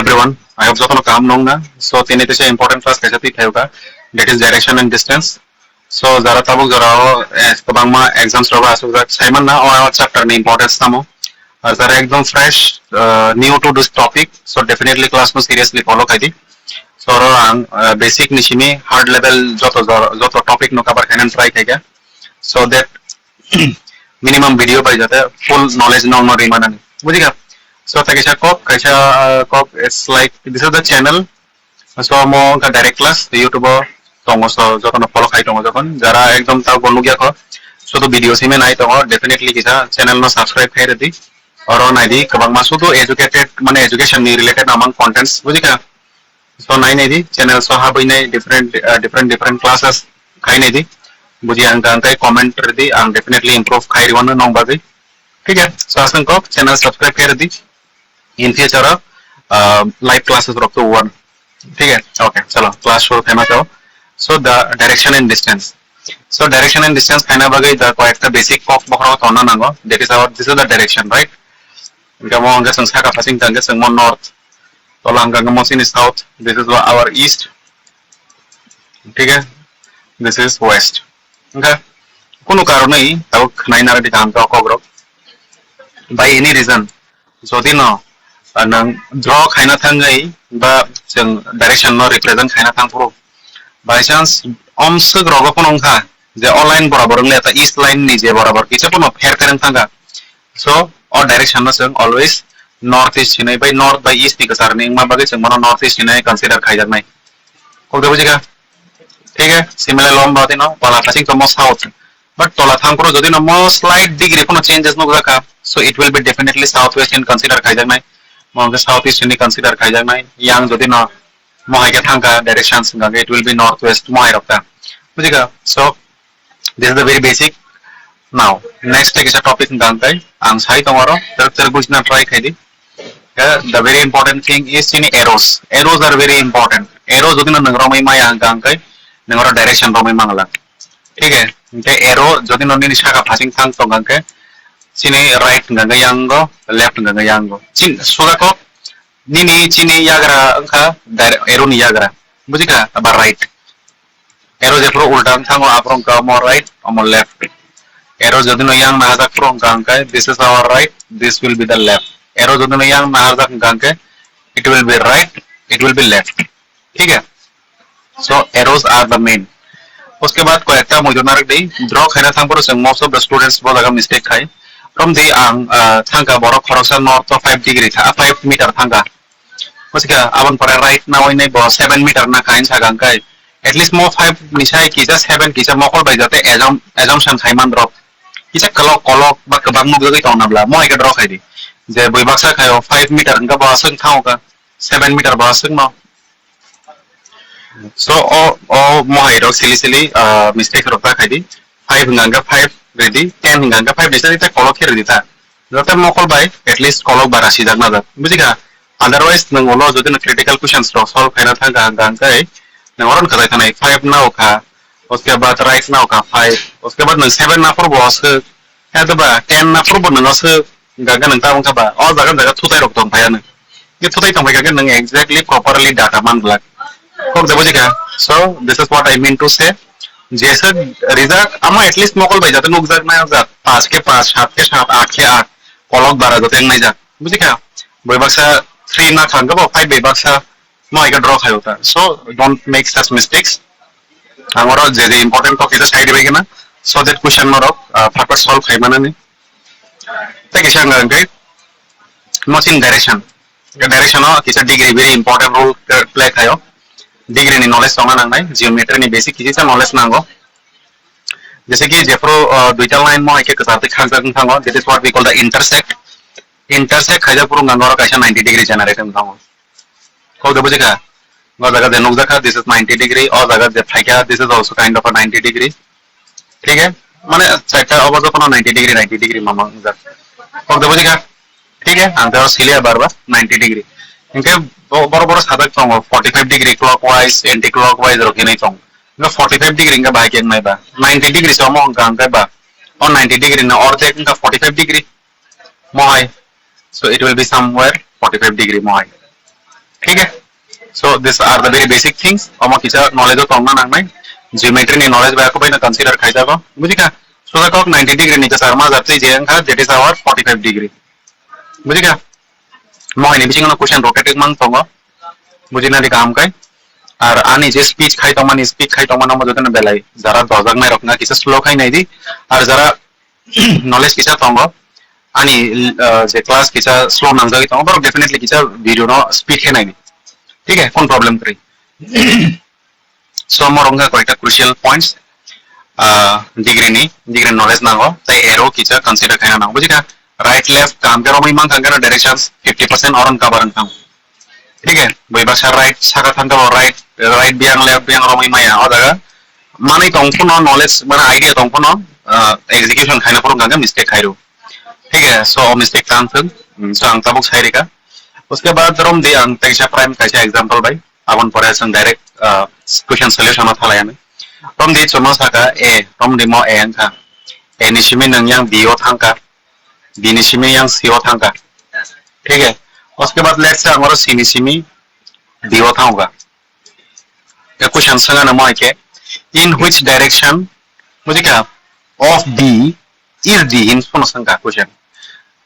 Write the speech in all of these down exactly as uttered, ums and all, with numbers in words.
everyone. I hope jotono kaham nung na. So tini teisa important class kaisa twi phaio ka, that is direction and distance. So jara tabuk jora o, eh, kwbangma exams rogo asukjak, saiman na o, o chapter ni importance tamo. Ar jara ekdom fresh, uh, new to this topic, so definitely class no seriously follow khai di. So oro ang, uh, basic ni simi hard level joto jor-, joto topic no cover khainani try khaikha, so that minimum video bai jate full knowledge no no rimanani, bujikha? So ta kaisa kok, kaisa, uh, kok, it's like this is the channel. So mo wngkha direct class YouTube o tongo, so jotono follow khai tongo, jokon jara ekdom tabuk bo nukya kho, so to video simi nai tongo, definitely kisa channel no subscribe khai rwdi. Oro naidi kwbangma sudu educated, mane education ni related amang contents, bujikha? So nai naidi channel so habwi nai different, uh, different different classes khai naidi. Buji ang tang kai comment rwdi, ang definitely improve khai rwano nong bagwi. Thik hai? So aswng kok channel subscribe khai rwdi. In future o, uh, live classes rok to one. Thik hai? Okay, chalo class shuru khaima chao. So the direction and distance. So direction and distance khaina bagwi the koyekta basic kok bokhorok tonna nango. That is our, this is the direction, right? Hingke mo hingke chwng saka phasing tang khe chwng mo north, tola hingka hingke mo chini south, this is our east, thik hai, this is west. Hingke kunu karonwi tabuk khwnai narwdi kaham khe o kokrok. By any reason, jodi no, ah, nwng draw khaina thangwi ba chwng direction no represent khaina thang phuru, by chance omswk rogo phano wngkha je o line borabor wngya ta east line ni je borabor kisa phano pher pher wng thangkha. So o direction no chwng always north east hinwi bai north bai east ni kwchar ni wngma bagwi chwng bono north east hinwi consider khaijaknai. Kok de bujikha? Thik hai, similar lom ba dino, tola phasing to mo south. But tola thangphuru jodi no mo slight degree phano changes nukjakha, so it will be definitely southwest in consider khaijaknai. Mo hingke southeast hinwi consider khaijaknai. Yang jodi no mo hai khe thangkha directions hingkha khe it will be northwest mo hai rok ta. Bujikha? So this is the very basic. Now next kisa topic hingkha hingkai ang sai tongoro ter ter bujina try khaidi. Eh, the very important thing is chini arrows. Arrows are very important. Arrow jodi no nwng romwi maya hingkha hingkai nwng oro direction romwi mangla. Thik hai? Hingke arrow jodi no nini saka phasing thang tong hingke chini right hingkha hingke yango, left hingkha hingke yango. Chin suda kok nini chini yagra wngkha dire-, arrow ni yagra. Bujikha? Aba right. Arrow jephuru ulta wng thango, aphuru wngkha omo right, omo left. Arrow jodi no yang nahajak phuru wngkha hingkhe, this is our right, this will be the left. Arrow jodi no yang nahajak wngkha hingkhe, it will be right, it will be left. Thik hai? So arrows are the main. Uske baad koyekta muitu narwk di, draw khaina thang phuru chwng most of the students bo jaga mistake khai. From the ang, ah, thangkha borok khoroksa north o five degree tha-, five meter thangkha. Bujikha, aboni pore right nawi nai bo seven meter na kha hini saka hingkai. At least mo five ni sai kisa seven kisa mokol bai jate assume-, assumption khai man rok. Kisa kolok kolok ba kwbang nukjagwi tong nabla. Mo hai khe draw khai di. Je bui baksa khai o five meter hingka bo aswk thango ka, seven meter bo aswk no. So o, o mo hai rok sili sili, ah, mistake rok ta khai di. Five hingka hingka five ridi, ten hingka hingka five ni sari ta kolok khe ridi ta. Joto mokol bai at least kolok bara sijak na jak. Bujikha? Otherwise nwng ulo jodi nwng critical questions rok solve khaina thangkha hingka hingkai nwng oron kwtai thanai five na ukha, uske baad right na ukha five, uske baad nwng seven na phuru bo aswk, ya to ba ten na phuru bo nwng aswk, hingka hingka nwng ta wngkha ba o jaga jaga thutai rok tong phaiya nwng. Ye thutai tong phai kha khe nwng exactly properly data man glak. Kok de bujikha? So this is what I mean to say. Jesa rijak, amo at least mokol bai jate nukjak na jak, paanch khe paanch, saat khe saat, aath khe aath, kolok bara jate wngnai jak. Bujikha? Boi baksa three na kha, hwnkhe bo five bai baksa mo hai khe draw khai o ta. So don't make such mistakes. Ang oro je je important topic khe sai ribai khe na, so that question norok, ah, phat phat solve khai manani. Tei kisa wngkha hwnkhe mo chini direction. Direction o kisa degree very important role play khaio. Degree ni knowledge tongna nangnai, geometry ni basic kisa knowledge nango. Jese ki jephuru, uh, duita line mo hai khe kwchar twi khakjak wng thango, that is what we call the intersect. Intersect khaijak phuru wngkha norok kaisa ninety degree generate wng thango. Kok de bujikha? O jaga je nukjakha, this is ninety degree. O jaga je phaikha, this is also kind of a ninety degree. Thik hai? Mane chaita obo jotono ninety degree, ninety degree mama wngjak. Kok de bujikha? Thik hai? Ang tei siliya bar bar ninety degree. Hingke bo-, boro boro sajak tongo, forty five degree clockwise, anti clockwise rok hinwi tongo. Hingke forty five degree hingke bahai khe wngnai ba? Ninety degree se omo hingka hingke ba? O ninety degree ni ordek hingka forty five degree. Mohai. So it will be somewhere forty five degree mohai. Thik hai? So these are the very basic things. Omo kisa knowledge o tongna nangnai. Geometry ni knowledge bai ako bai no consider khaijago. Bujikha? Sujakok ninety degree ni kwchar ma jatwi je wngkha, that is our forty-five degree. Bujikha? Mohai ni bisingo no question rotating mang tongo. Bujina di kaham kai. Ar ani je speech khai tongmani, speech khai tongmani omo jotono belai jara dojaknai rok na kisa slow khai nai di. Ar jara knowledge kisa tongo, ani, uh, je class kisa slow nangjagwi tongo, borok definitely kisa video no speed khe naini. Thik hai, kon problem kwrwi. So, omo rok wngkha koita crucial points, uh, degree ni, degree knowledge nango, tai arrow kisa consider khaina nango. Bujikha, right left, kaham khe romwi mankha, hwnkhe directions fifty percent oron cover wngkha. Thik hai, bai baksa right saka thangkha bo right, right biyang left biyang romwi maya o jaga. Manwi tong phano knowledge, mane idea tong phano, ah, execution khaina phuru hwnkha khe mistake khai rw. Thik hai, so o mistake tang thung, hmm, so ang tabuk sai rika. Uske baad romdi ang teisa prime kaisa example bai, aboni pore chwng direct, ah, question solution o thalai ani. Romdi chwngno saka A, romdi mo A wngkha. A ni simi nwng yang B o thangkha. B ni simi yang C o thangkha. Thik hai? Uske baad let's say ang oro C ni simi D o thango kha. Te question swngano mo hai khe, in which direction, bujikha, of B is D hin phano swngkha question.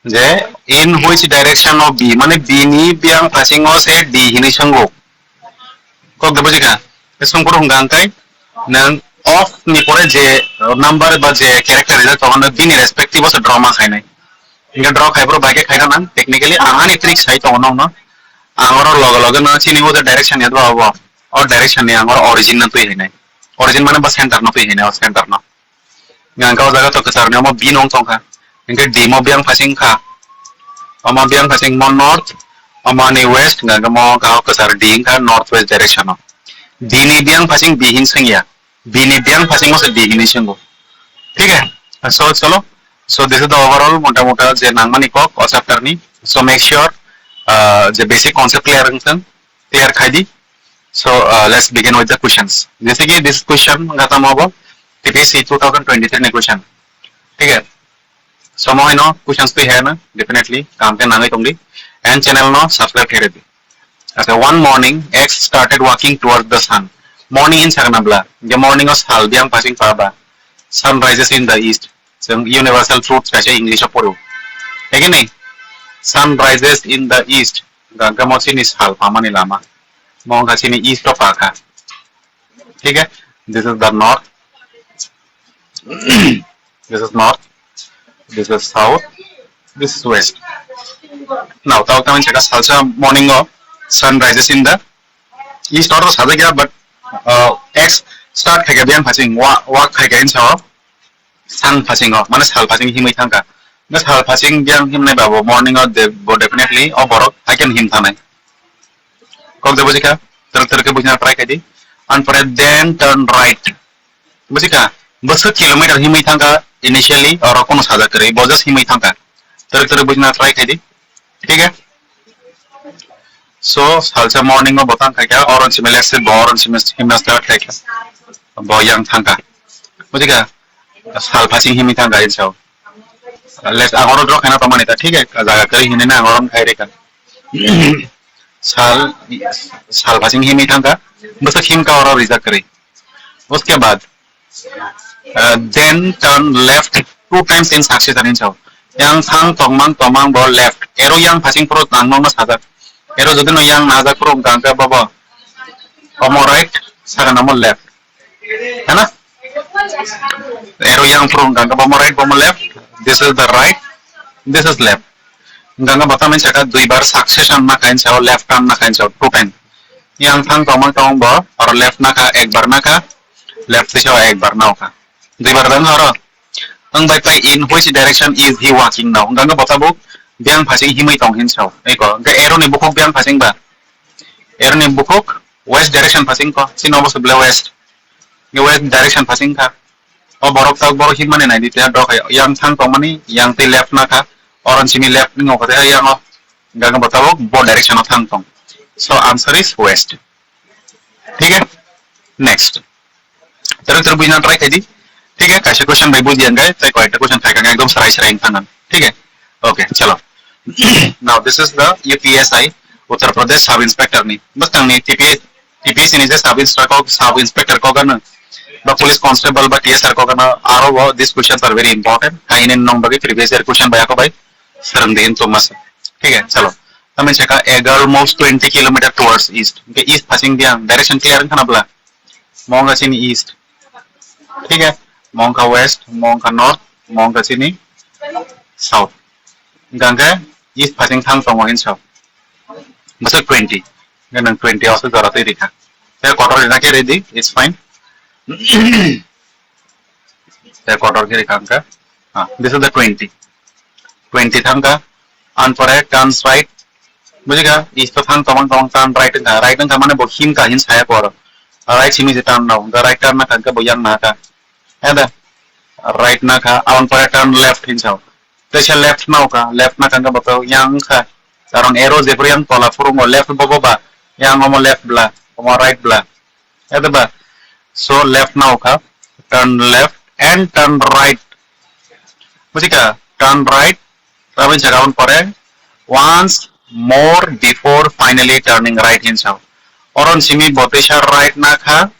Je in which direction of B, mane B ni biyang phasingo se D hinwi swngo. Kok de bujikha? Te songkoro hwnka hwnkhe nwng of ni pore je number ba je character rijak tongo, nwng bini respective o se draw ma khainai. Hwnkhe draw khai boro bai khe khaina nang, technically ang ani trick sai tongo nokno. Ang oro loge loge no chini o je direction ya ba obo. O direction ni ang oro origin no twi hinai. Origin mane ba center no twi hinai, o center no. Hwnkhe o jaga to kwchar ni omo B nung tongkha. Hwnkhe D mo biyang phasing kha. Omo biyang phasing mo north, omo ni west, hwnkhe mo wngkha o kwchar D wngkha north west direction o. D ni biyang phasing B hin swngya. B ni biyang phasing mo se D hinwi swngo. Thik hai? So, chalo. So, this is the overall mota mota je nangmani kok o chapter ni. So, make sure, uh, je basic concept clear wngthang. Clear khai di. So, uh, let's begin with the questions. Jese ki this question gata mo bo T P S C two thousand twenty-three ni question. Thik hai? So, mo haino questions twi hai na, definitely, kam khe nangwi tong di. And channel no subscribe khe di. Acha, one morning, X started walking towards the sun. Morning in sakna bla, je morning o sal biyang phasing pa ba. Sun rises in the east. Chwng universal truth kaisa English o poro. Again, sun rises in the east. Gangkha mo chini sal pamani lama. Mo wngkha chini east o pakha. Thik hai? This is the north. This is north. This is south. This is west. Now, tao kami chaka salsa morning o sun rises in the east or sajak ya, but, uh, X start khai kha biyang phasing wa-, walk khai kha in sao. Sun phasing o, mane sal phasing himwi thangkha. Na sal phasing biyang himnai ba bo morning o de, bo definitely o borok I can him thanai. Kok de bujikha, tor tor khe bujina try khai di. And for a then turn right. Bujikha, bwswk kilometer himwi thangkha initially, oro kono sajak kwrwi, bo just himwi thangkha. Tor tor bujina try khai di. Thik hai? So, salsa morning o bo tang khai kha, oron simi let's say bo oron simi himna start khai kha. Bo yang thangkha. Bujikha? Sal phasing himwi thang gain sao. Let ang oro draw khaina pamani ta, thik hai? Jaga kwrwi hinwi na ang oro khai reka. Sal, sal phasing himwi thangkha. Bwswk himkha oro rijak kwrwi. Uske baad, uh, then turn left two times in succession in sao. Yang thang tongmang tongmang bo left. Ero yang phasing phuru nang nokno sajak. Ero jodi no yang najak phuru hwnkha hwnkhe bobo. Omo right, sakana mo left. Hai na? Ero yang phuru hwnkha hwnkhe bomo right, bomo left. This is the right, this is left. Hwnkha hwnkhe bo tamni saka duibar succession na kha hwn sao, left turn na kha hwn sao, two time. Yang thang tongmang tongmang bo, aro left na kha, ekbar na kha, left twi sao ekbar na kha. Duibar dang oro. Ang bai pai in which direction is he walking now? Hwnkha hwnkhe bo tabuk biyang phasing himwi tong hwn sao. Eko, hwnkhe ero ni bukhuk biyang phasing ba? Ero ni bukhuk west direction phasing ko, chini obo se bole west. Nge west direction phasing kha. O borok tak borok himani nai di, te dok hai yang thang tongmani, yang tei left na kha. Oron simi left ni ngokho te yang o. Gaga bo tabuk bo direction o thang tong. So answer is west. Thik hai? Next. Teruk teruk bujina try khai di. Thik hai? Kaisa question bai buji ang gai, tai koyekta question khai kha, ekdom serai serai wng thang ang. Thik hai? Okay, chalo. Now this is the U P S I Uttar Pradesh sub inspector ni. Bwskang ni T P S, T P S ni je sub inspector, sub inspector kok ano, ba police constable ba T S R kok ano, aro bo these questions are very important. Kaini nong bagi previous year question bai ako bai serang din to mas. Thik hai, chalo. Tamo saka, a girl moves twenty kilometer towards east. Hingke east phasing biyang, direction clear wngkha na bwla? Mo wngkha chini east. Thik hai? Mo wngkha west, mo wngkha north, mo wngkha chini south. Hingkha hingke east phasing thang tongo hinwi sao. Bwswk twenty. Hingke nwng twenty o se jora twi rikha. Te kotor rina khe ready, it's fine. Te kotor khe rikha hingke. Ah, this is the twenty. Twenty thangkha. An pore turns right. Bujikha? East o thang tomang tomang turn right wngkha. Right wngkha mane bo himkha hin saya koro. Right simi je turn nao. Hingke right turn nakha hingke bo yang nakha. Ede. Right nakha. An pore turn left hin sao. Teisa left nao kha. Left nakha hingke bo to yang wngkha. Karon arrow jephru yang tola phuru wngkha left bo bo ba. Yang omo left bla. Omo right bla. Ede ba? So left nao kha, turn left and turn right. Bujikha? Turn right, tabuk jagao pore, once more before finally turning right hin sao. Oron simi bo teisa right nakha,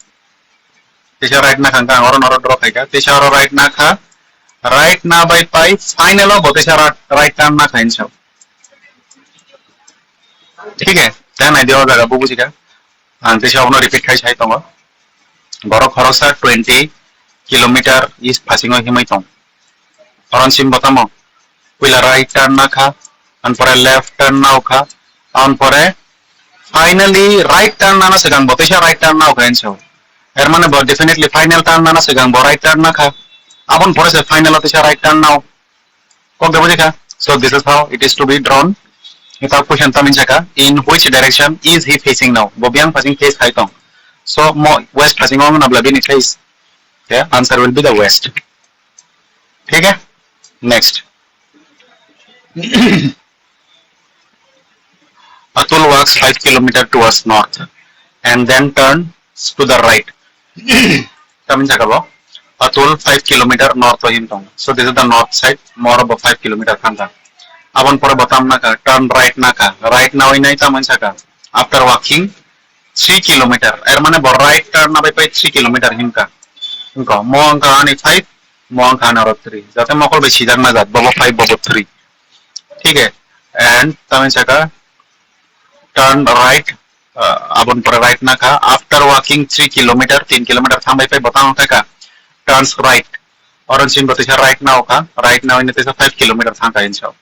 teisa right nakha, ang oron oro draw khaikha, teisa oro right nakha, right na bai pai final o bo teisa ra-, right turn nakha hin sao. Thik hai, ta nai de o jaga bo bujikha. Ang teisa abono repeat khai sai tongo. Borok khoroksa twenty kilometer east phasingo himwi tong. Oron sim bo tamo puila right turn nakha, an pore left turn naokha, an pore finally right turn nana swkang bo teisa right turn naokha hinso. Er mane bo definitely final turn nana swkang bo right turn nakha. Abon pore se final o teisa right turn nao. Kok de bujikha? So this is how it is to be drawn. Ita question tamin saka, in which direction is he facing now? Bo biyang phasing face khai tong. So mo west phasing ong nabla bini face. Yeah, answer will be the west. Thik hai? Next. Atul walks five kilometer towards north and then turns to the right. Tamin jaga bo Atul five kilometer north o hin tong. So this is the north side, more about five kilometer thangkha. Abon pore bo tam nakha, turn right nakha. Right nawi nai tamin saka. After walking three kilometer, er mane bo right turn nabai pai three kilometer himkha. Wngkha, mo wngkha ani five, mo wngkha ani oro three. Jate mokol bai sijak na jat, bobo five, bobo three. Thik hai? And tamin saka turn right, uh, abon pore right nakha. After walking three kilometer, tin kilometer thambai pai botang thaka, turns right. Oron sin bo teisa right naokha, right nawi ne teisa five kilometer thangkha hinso.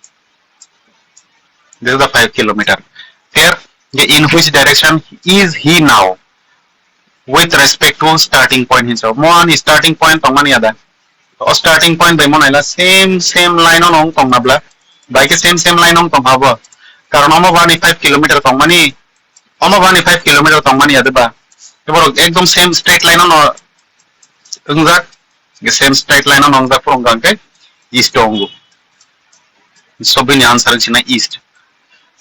This is the five kilometer. Here, the in which direction is he now? With respect to starting point hinso. Mo ani starting point tongmani ada. O starting point bai mo naila same, same line o nong tong nabla. Bai ke same, same line o tong habo. Karon omo bani five kilometer tongmani. Omo bani five kilometer tongmani ada ba. Borok ekdom same straight line o no wngjak. Same straight line o nong jak phuru hwnkha hwnkhe east o wngo. So bini answer wngkha east.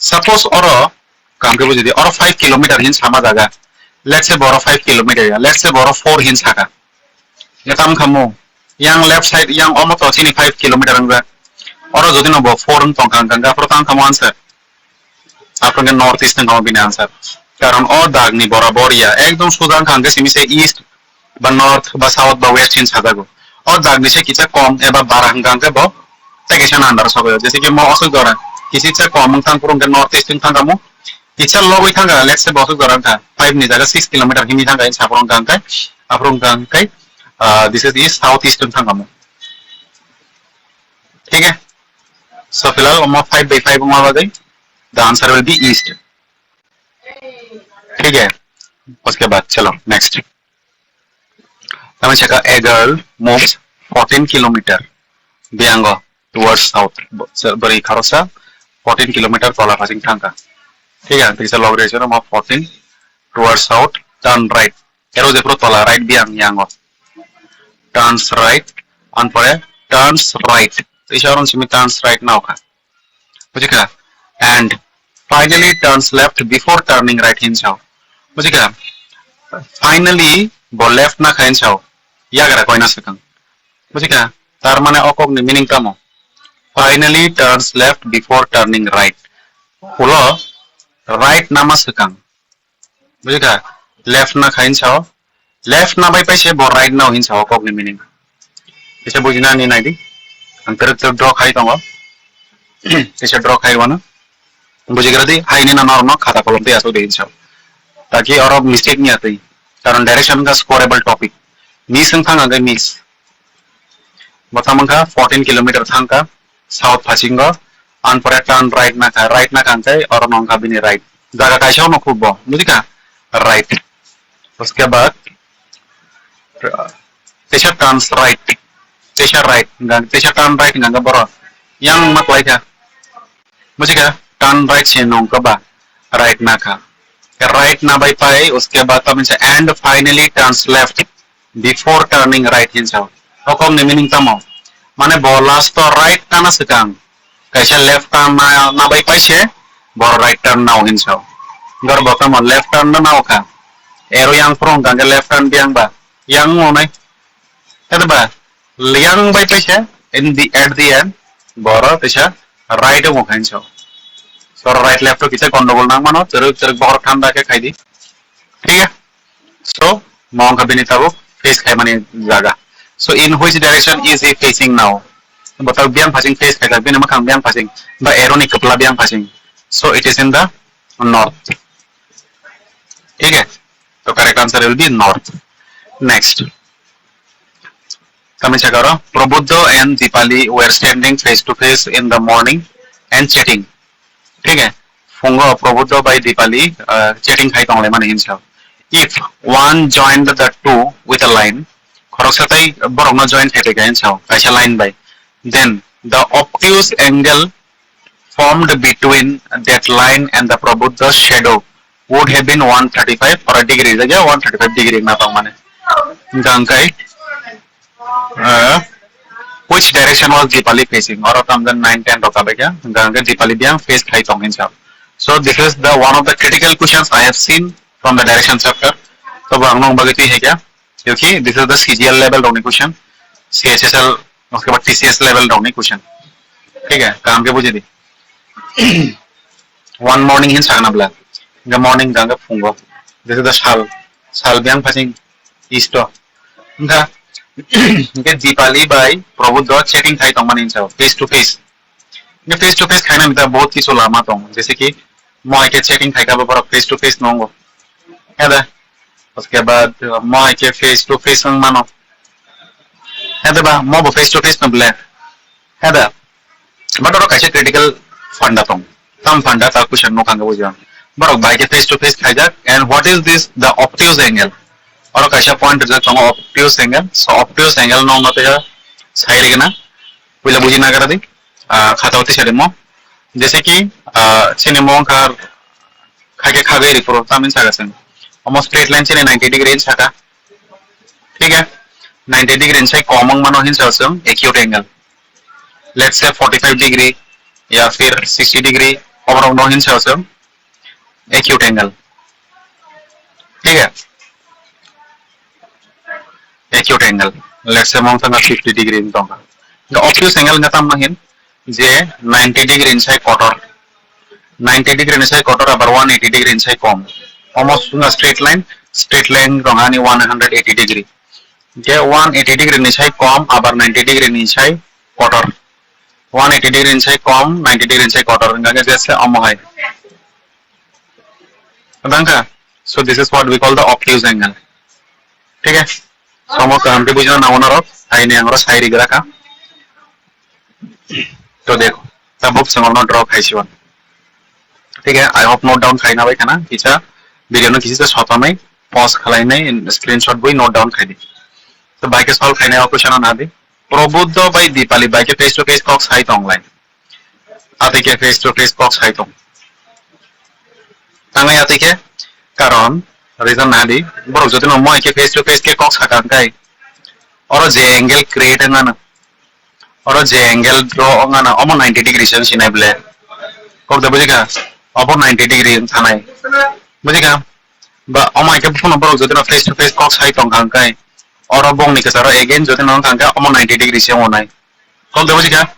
Suppose oro Kaham khe buji di, oro five kilometer hin sama jaga. Let's say boro five kilometer ya, let's say boro four hin saka. Neta wngkha mo, yang left side, yang omo to chini five kilometer wngkha. Oro jodi no bo four wng tongkha, wngkha, wngkha, aphuru tang kha mo answer. Aphuru khe north east wngkha mo bini answer. Karon o dag ni borabor ya, ekdom suja wngkha, hwnkhe simi se east ba north ba south ba west hin sajago. O dag ni se kisa kom eba bara hwnkha hwnkhe bo tei kaisa na andar sogo. Jese ki mo osok jora kisa kisa kom wng tang phuru hwnkhe north east wng thang kha mo. Kisa logwi thang kha, let's say bo osok jora wng kha five ni jaga six kilometer himwi thang kha, saphuru hwnkha hwnkhe, aphuru hwnkha hwnkhe, ah, this is east, south east wng thang kha mo. Thik hai? So, filhal omo five by five wngma bagwi the answer will be east. Thik hai? Uske baad, chalo, next. Tamo saka, a girl moves fourteen kilometer. Biyango towards south. Bo-, se-, bwrwi khoroksa fourteen kilometer tola phasing thangkha. Thik hai? Tisa log rwchano mo fourteen towards south, turn right. Ero jephuru tola right biyang yango. Turns right, an pore turns right. Tisa oron simi turns right naokha. Bujikha? And finally turns left before turning right hinsao. Bujikha? Finally, bo left nakha hinsao. Yagra koina swkang. Bujikha? Tar mane o kokni meaning tamo? Finally turns left before turning right. Ulo right nama swkang. Bujikha? Left na kha hinsa o. Left na bai paise bo right na o hinsa o kokni meaning. Kisa bujina ni naidi. Ang teruk teruk draw khai tongo. Kisa draw khai wano. Bujigra di, hai ni na norno khata kolom tei asuk de hinsa o. Taki oro mistake ni atwi. Karon direction ka scoreable topic. Miss wng thang ang miss. Bo tamo wngkha fourteen kilometer thangkha south phasingo, anpore turn right nakha, right nakha hwnkhe oro no wngkha bini right. Jaga kaisa no khub bo, bujikha? Right. Uske baad, teisa turns right, teisa right, hwnkha, teisa turn right hwnkha boro yang ma kwlai kha. Bujikha? Turn right se no wngkha ba, right nakha. Right na bai pai, uske baad tamo wngkha and finally turns left. Before turning right hinsa o. O kokni meaning tamo? Mane bo last o right tana swkang kaisa left turn na, na bai paise bo right turn nao hinsa o. Gor bo tamo left turn na nao kha. Ero yang phuru hwnkha hwnkhe left turn biyang ba. Yang wngnai. Khe ba? Yang bai paise in the, at the end boro kaisa right o wngkha hinsa o. So right left o kisa gondogol nang mano, chwrwk chwrwk bokhorok thanda khe khaidi. Thik hai? So, mo wngkha bini tabuk face khaimani jaga. So, in which direction is he facing now? Bo tabuk biyang phasing face khaijak, bini mwkhang biyang phasing, ba arrow ni kwpla biyang phasing. So, it is in the north. Thik hai? So, correct answer will be north. Next. Tamni sakha oro, Prabudho and Dipali were standing face to face in the morning and chatting. Thik hai? Phungo Prabudho bai Dipali, uh, chatting khai tonglaimani hinsa. If one joined the two with a line, khoroksa tai borokno join khai paikha hinsa, kaisa line bai, then the obtuse angle formed between that line and the Prabudho's shadow would have been one thirty-five or a degree, jaga one thirty-five degree na tong mane. Hwnkha hwnkhe, uh, which direction was Dipali facing? Oro tam jan nine ten rok kabai kha, hwnkha hwnkhe Dipali biyang face khai tong hinsa. So this is the one of the critical questions I have seen from the direction chapter. Tobo ang nong bagwi twi hai kha. Kyunki this is the C G L level rokni question, C H S L, uske baad T C S level rokni question. Thik hai, kaham khe buji di. One morning hin sakna bla, the morning jang phungo. This is the sal, sal biyang phasing east o. Hwnkha, hwnkhe Dipali bai Prabudho chatting khai tongmani hinsa, face to face. Hwnkhe face to face khaina mita bahut kisu lama tongo, jese ki mo hai khe chatting khai kha bo borok face to face nongo. Heda. Uske baad mo hai khe face to face wng mano. Heda ba mo bo face to face no ble. Heda. But oro kaisa critical phanda tong. Tam phanda ta question no khang bujo. Borok bai khe face to face khaijak and what is this the obtuse angle? Oro kaisa point rijak tongo obtuse angle. So obtuse angle no no te sai rigena. Puila buji nagra di. Ah, khata o tisa rimo. Jese ki, ah, chini mo wngkha khai khe khagwi ripro, tamni saka chwng. Omo straight line chini ninety degree hinwi saka. Thik hai? Ninety degree hinwi sai kom wng mano hinwi saka chwng acute angle. Let's say forty-five degree, ya phir sixty degree, oborok no hinwi saka chwng acute angle. Thik hai? Acute angle. Let's say, mong thangkha fifty degree wng tongkha. The obtuse angle wngkha tamo hin je ninety degree ni sai kotor. Ninety degree ni sai kotor abar one eighty degree ni sai kom. Almost wngkha straight line, straight line wngkha ani one hundred eighty degree. Je one eighty degree ni sai kom abar ninety degree ni sai kotor. One eighty degree ni sai kom, ninety degree ni sai kotor wngkha je se omo hai. Tangkha? So this is what we call the obtuse angle. Thik hai? Somo kaham khe bujina nango norok, hai ni ang oro sai rigra kha. To dekho, tabuk chwng no draw khai siwan. Thik hai? I hope note down khai na bai khana, kisa video no kisa sotonai pause khalai nai, screenshot bui note down khai di. To bai khe solve khai nai o question no na di. Prabudho bai Dipali bai khe face to face kok sai tong lai. Atwi khe face to face kok sai tong. Tangwi atwi khe, karon reason na di, borok jodi no moi khe face to face khe kok sakha hwnkhe, oro je angle create wngmano, oro je angle draw wngmano, omo ninety degree se wngsinai ble. Kok da bujikha? Obo ninety degree wng thanai. Bujikha? Ba omo hai khe phano borok jodi no face to face kok sai tongkha hwnkhe, oro bongni kwcharo again jodi no wngkha hwnkhe omo ninety degree se wngnai. Kok da bujikha?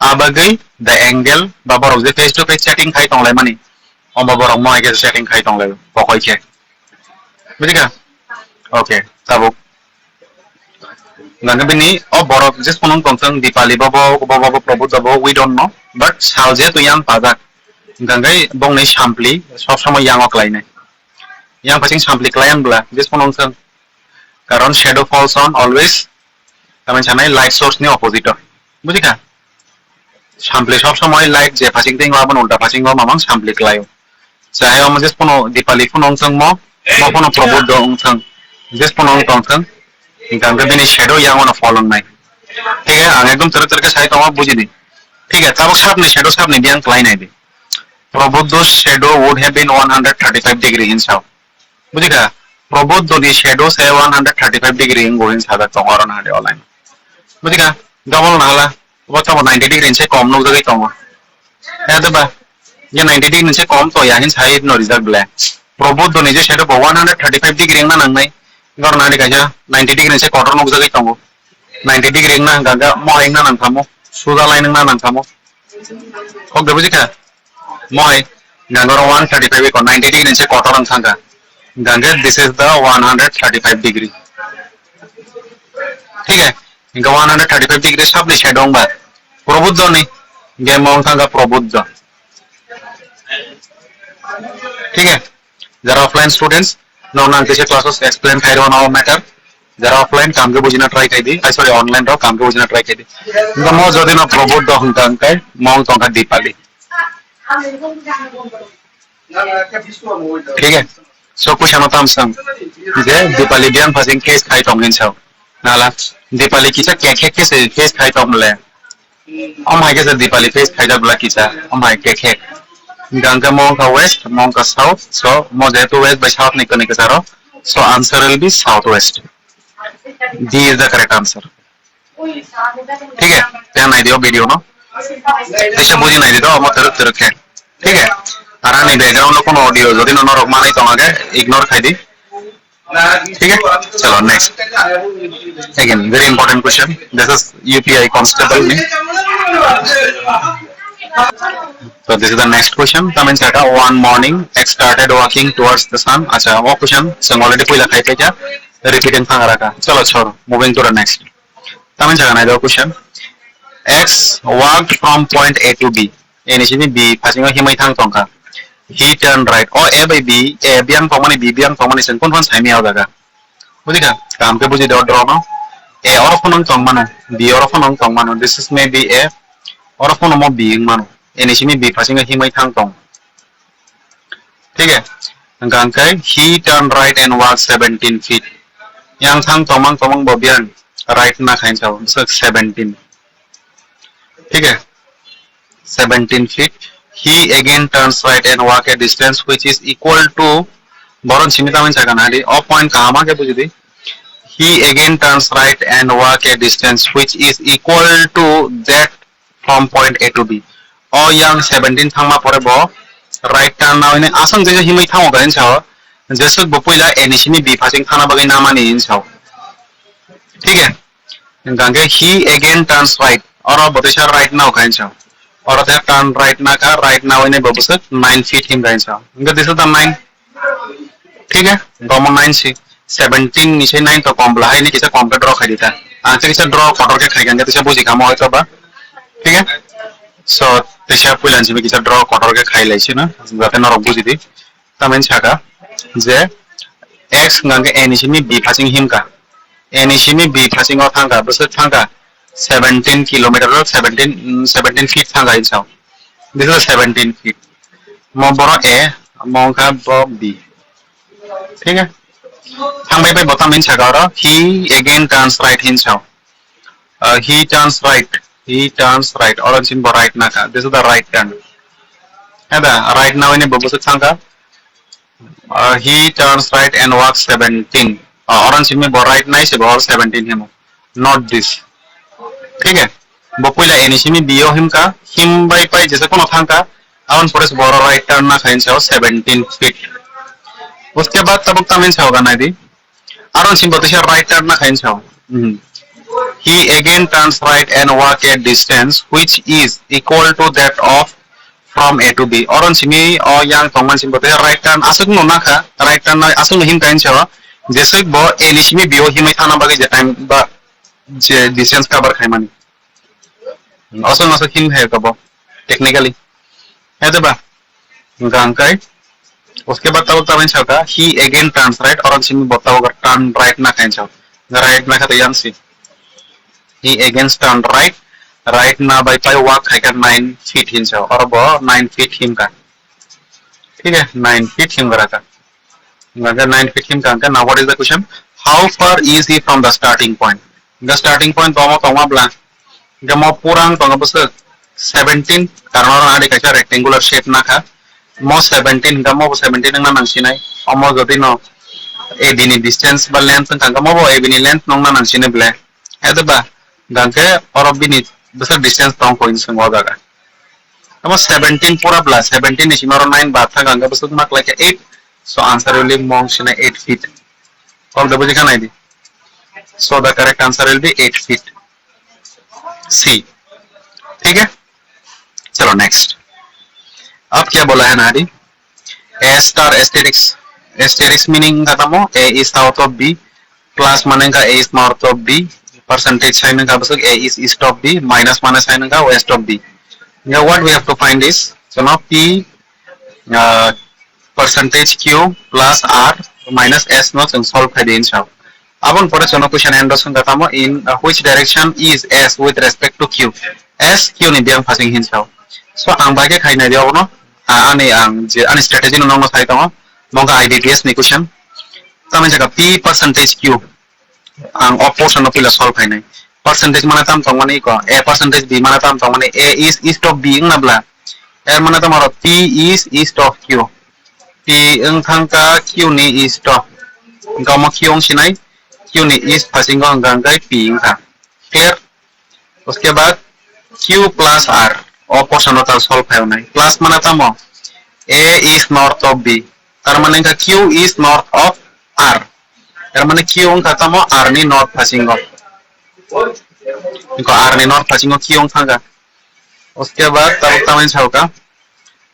A bagwi the angle ba borok je face to face chatting khai tonglaimani, Omo borok mo hai khe setting khai tong lai, pokoi khe. Buji kha? Okay, tabuk. Gangga bini o borok je phone tong thang Dipali bo bo bo bo Prabodh bo, we don't know. But sal je tu yang pajak. Gangga bong ni sampli sob somoi yang ok lai nai. Yang paching sampli klai ang bla je phone thang. Karon shadow falls on always. Taman sanai light source ni opposite o. Buji kha? Sampli sob somoi light je phasing teng abo ulta phasing o mamang sampli klaio. Chahai omo je phone Dipali phone wng thang mo, mo phone Prabodh wng thang. Je phone wng tong thang. Hingkha hingkhe bini shadow yang ono fall wngnai. Thik hai, ang ekdom terek terek sai tongo, buji di. Thik hai, tabuk sabni shadow sabni biyang klai nai di. Prabodh shadow would have been one hundred thirty-five degree hin sao. Buji kha? Prabodh ni shadow se one hundred thirty-five degree wngwi sajak tongo oro nahadi o line. Buji kha? Double nahala. Bo tamo ninety degree ni se kom nukjagwi tongo. Ya de ba? Ya ninety degree ni se kom to ya hin sai no rijak ble. Prabodh ni je shadow bo one hundred thirty-five degree wngna nangnai. Oro nahadi kaisa ninety degree ni se kotor nukjagwi tongo. Ninety degree wngna hwnkha hwnkhe mo hai wngna nangthamo. Suja line wngna nangthamo. Kok de buji kha? Moi, gangaro one thirty-five iko ninety degree ni se kotor wng thangkha. Gangkhe this is the one hundred thirty-five degree. Thik hai? Hingkhe one hundred thirty-five degree sabni side wng ba. Prabodh ni. Hingkhe mo wng thangkha Prabodh. Thik hai? Jara offline students, no nang kisa class o explain khai rw no matter. Jara offline kam ke bujina try khai di. Ai, sorry, online rok kam ke bujina try khai di. Hingkhe mo jodi no Prabodh hwnkha hwnkhe mo wng tongkha Dipali. Thik hai? So question o tam sang. Je Dipali biyang phasing case khai tong hin sao. Nala, Dipali kisa kekhe khe se face khai tong le. Om hai khe se Dipali face khai jak bla kisa, om hai kekhe. Gangkhe mo wngkha west, mo wngkha south, so mo jehetu west bai south ni kwnwi kwcharo, so answer will be south west. D is the correct answer. Thik hai, tei nai dio video no. Teisa buji nai di do, mo teruk teruk khe. Thik hai, ar ani background o kono audio jodi no norok manai tong age, ignore khai di. Thik hai? Chalo, next. Again, very important question. This is U P I constable ni. So this is the next question. Tamin saka, one morning, X started walking towards the sun. Acha, o question, chwng already puila khai paikha. Repeating thang raka. Chalo, chor. Moving to the next. Tamin saka nai do question. X walked from point A to B. A ni simi B phasingo himwi thang tongkha. He turned right. O A bai B, A biyang tongmani, B biyang tongmani chwng kun phano saimaya o jaga. Buji kha? Kaham khe buji de o draw no. A oro phano wng tong mano, B oro phano wng tong mano. This is maybe A. Oro phano mo B wng mano. A ni simi B phasingo himwi thang tong. Thik hai? Hwnkha hwnkhe he turned right and walked seventeen feet. Yang thang tongmang tongmang bo biyang right na khain sao, bwswk seventeen. Thik hai? Seventeen feet. He again turns right and walk a distance which is equal to, boron simi tamani sakha nadi, o point kaham khe buji di. He again turns right and walk a distance which is equal to that from point A to B. O yang seventeen thangma pore bo right turn na hwnwi aswk je himwi thango khe hinsa o, jeswk bo puila A ni simi B phasing thana bagwi namani hinsa o. Thik hai? Hingkha hwnkhe he again turns right. Oro bo teisa right na kha hinsa o. Oro te turn right na kha, right na hwnwi bo bwswk nine feet himkha hinsa o. Hingkhe this is the nine. Thik hai, gomo nine si, seventeen ni se nine to kom bla hai ni kisa kom khe draw khai di ta. Ang se kisa draw kotor khe khai kha, kisa buji kha mo hoito ba. Thik hai? So, kisa puila ni simi kisa draw kotor khe khai lai sino, jate norok buji di. Tamani saka je X hwnkha khe A ni simi B phasing himkha. A ni simi B phasing o thangkha, bwswk thangkha seventeen kilometer, seventeen, mm, seventeen feet thangkha hinsa o. This is seventeen feet. Mo boro A, mo wngkha bo B. Thik hai? Thangbai bai bo tamni saka oro, he again turns right hinsa o. Uh, he turns right. He turns right. Oro simi bo right na kha. This is the right turn. Heda, right na hwnwi bo bwswk thangkha. Uh, he turns right and walks seventeen. Uh, oro simi bo right nai se bo seventeen himo. Not this. Thik hai? Bo puila A ni simi B o himkha, himbai pai jesa kono thangkha, aboni pore se boro right turn na kha hinsa o seventeen feet. Uske baad tabuk tamni hinsa o ga nai di. Aron simi bo teisa right turn na kha hinsa o. Hmm. He again turns right and walk a distance which is equal to that of from A to B. Oron simi o yang tongman simi bote right turn aswk no nakha, right turn no aswk no him kain sa. Jeswk bo A ni simi B o himai thana bagwi je time ba je distance cover khaimani. Aswk aswk him hai ka bo technically. Hai de ba? Gangkai. Uske baad tabuk tabuk saka, he again turns right, oron simi bo tabuk turn right na kain sa. Right na kha to yang si. He again turn right, right na bai pai walk khai kha nine feet hin sa. Oro bo nine feet him ka. Thik hai, nine feet him ka rakha. Hingkha nine feet him ka, hingkha now what is the question? How far is he from the starting point? Hingkha starting point tongma tongma bla. Hingkha mo purang tongo bwswk seventeen, karon oro ani kaisa rectangular shape nakha. Mo seventeen, hingkha mo bo seventeen wngna nangsinai. Omo jodi no A B ni distance ba length wngkha, hingkha mo bo A B ni length nongna nangsinai ble. Hede ba, hingkha oro bini bwswk distance tong koi swng o jaga. Omo seventeen pura bla, seventeen ni simi oro nine bad thang hingkha bwswk mak lai kha eight. So answer will be mong sina eight feet. Kok da buji kha nai di. So the correct answer will be eight feet. C. ठीक है, चलो next. अब क्या बोला है ना दी? A star asterisk, asterisk meaning kata mo A is south of B, plus mane ka A is north of B, percentage sign ka bwswk A is east of B, minus mane sign ka west of B. Now what we have to find is, so now P, uh, percentage Q plus R minus S no chwng solve khai di hinsa. Aboni pore chwngno question end o swngkha tamo, in, uh, which direction is S with respect to Q? S Q ni biyang phasing hinsa. So ang bai khe khai nai di abono, ah, ani ang je ani strategy no nongno sai tongo, mongkha I B P S ni question. Tamni jaga P percentage Q. Ang o portion no puila solve khainai. Percentage mana tam tongmani ko, A percentage B mana tam tongmani, A is east of B wngna bla. Er mana tam oro P is east of Q. P wng thang ka Q ni east o. Hingkha omo Q wng sinai, Q ni east phasingo hingkha hingkha P wngkha. Clear? Uske baad Q plus R. O portion no tal solve khai nai. Plus mana tamo? A is north of B. Tar mane hingkha Q is north of R. Tar mane Q wngkha tamo R ni north phasingo. Hingkha R ni north phasingo Q wng thangkha. Uske baad tabuk tamani sauka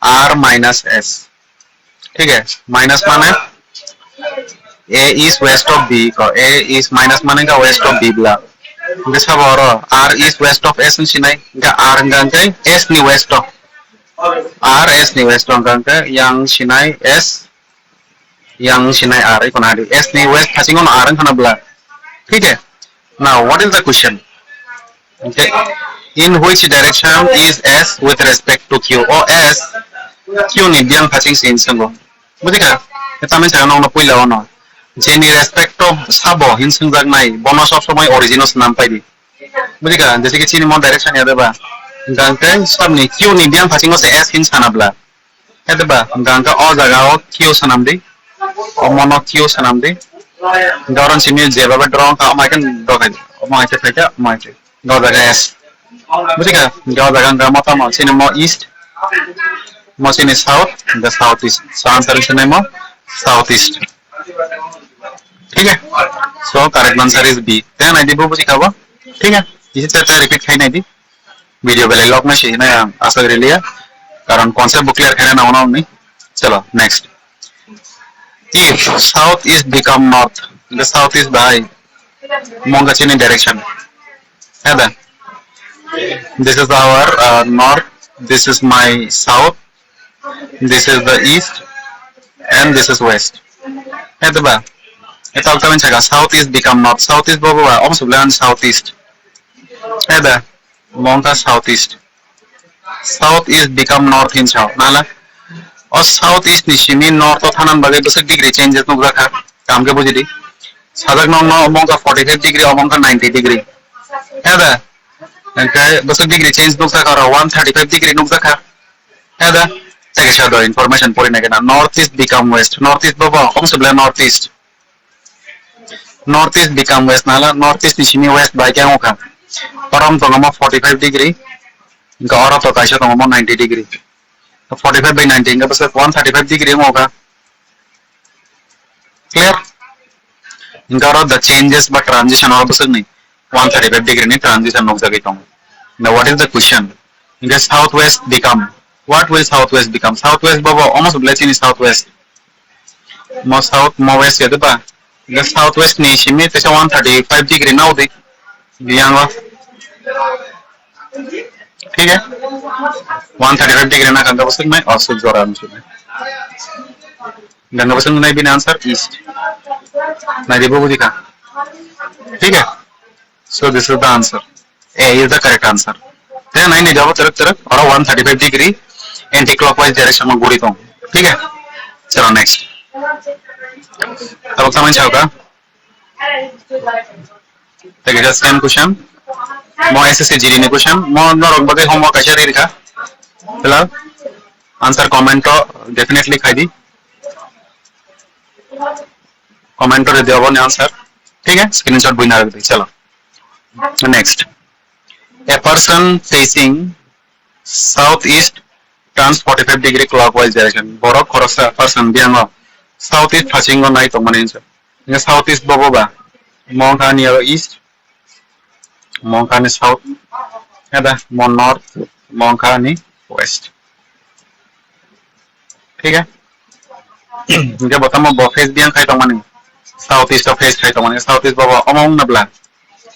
R minus S. ठीक है, minus mane A is west of B ko, A is minus mane ka west of B bla. Hingkha sabo oro R is west of S wng sinai, hingkha R hingkha hingkha S ni west o. R S ni west o hingkha hingkha yang sinai S, yang sinai R, iko na di. S ni west phasingo no R wng khana bla. ठीक है? Now, what is the question? Okay. In which direction is S with respect to Q? O S Q ni biyang phasing se hinwi swngo. Bujikha? Tamni saka nokno puila ono. Jeni respect to sabo hin swngjak nai, bono sob somoi origin o swnam pai di. Bujikha? Jese ki chini mo direction ya deba. Gangte sabni Q ni biyang phasing o se S hin sana bla. Hede ba, hingkha hingkha o jaga o Q swnam di. Omo no Q swnam di. Hingkha oro simi jeba ba draw kha, omo hai khe draw khai di. Omo hai khe khai khe, omo hai khe. Hingkha o jaga S. Bujikha? Hingkha o jaga hingkha mo tamo, sini mo east. Mo sini south, hingkha south east. So answer is mo south east. ठीक है? So correct answer is B. Then I did bujikha bo. ठीक है? Isi char char repeat khai nai di. Video belai log na sihina ang asa riliya, karon concept bo clear khaina nango nini. Chalo, next. If south east become north, the south east by mongga chini direction. Heda? This is our, uh, north, this is my south, this is the east, and this is west. Heda ba? Eta ukta men chaka, south east become north, south east bo ba, om sublan south east. Heda? Mongkha south east. South east become north hin sao. Nala? O south east ni simi north o thanan bagwi bwswk degree changes nukjakha. Kam khe bujidi. Sajak nokno mongkha forty-five degree, o mongkha ninety degree. Heda? Hingkhe bwswk degree change nukjakha oro one thirty-five degree nukjakha. Heda? Tei kisa do information pori nai kena. North east become west. North east bobo, om subla north east. North east become west nala, north east ni simi west bai khe wngkha. Oro wng tongo mo forty-five degree, hingkhe oro to kaisa tongo mo ninety degree. Forty-five by ninety hingkhe bwswk one thirty-five degree wngkha. Clear? Hingkhe oro the changes ba transition oro bwswk ni one thirty-five degree ni transition nukjagwi tongo. Now what is the question? Hingkhe south west become What will southwest become? Southwest bobo omo se belai chini southwest. Mo south, mo west ya diba? Ga southwest ni simi tesa one thirty-five degree nao di. Biyango. Thik hai? One thirty-five degree na kanga bosik mai, oh, suk jora ang suk mai. Ganga bosik nai bini answer east. Nai di bobo dikha. Thik hai? So this is the answer. A is the correct answer. Then I need to terek terek or one thirty-five degree anti-clockwise direction mo guri tong. Thik hai? Chalo next. Tabuk tamani chao ka? Take the same question. Mo S S C G D ni question. Mo norok bagwi homework kaisa ri rikha. Hello. Answer comment to definitely khai di. Comment to ri di aboni answer. Thik hai? Screenshot bui na rikdi. Chalo. Next. A person facing southeast turns forty-five degree clockwise direction. Borok khoroksa person biyango southeast phasingo nai tongmani hinsa. Southeast bobo ba? Mongkha ni aro east. Mongkha ni south. Ada mo north. Mongkha ni west. Thik hai? Hingke bo tamo bo face biyang khai tongmani. South east o face khai tongmani. South east bobo omo wng na bla.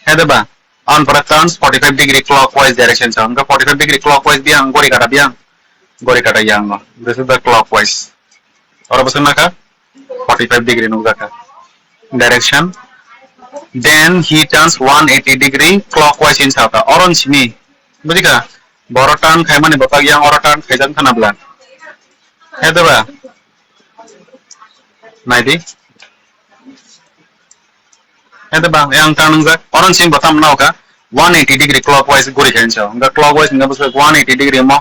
Hede ba? On pora turns forty-five degree clockwise direction sa. Hingke forty-five degree clockwise biyang gori kata biyang. Gori kata yang no. This is the clockwise. Oro bwswk nakha forty-five degree nukjakha. Direction. Then he turns one eighty degree clockwise in sakha. Oro simi. Bujikha? Boro turn khaimani bothak yang oro turn khaijak khana bla. Hede ba? Naidi. Hede ba, yang turn wngjak. Oro simi botham nokha one eighty degree clockwise guri khainsa. Hingkha clockwise hingkha bwswk one eighty degree mo.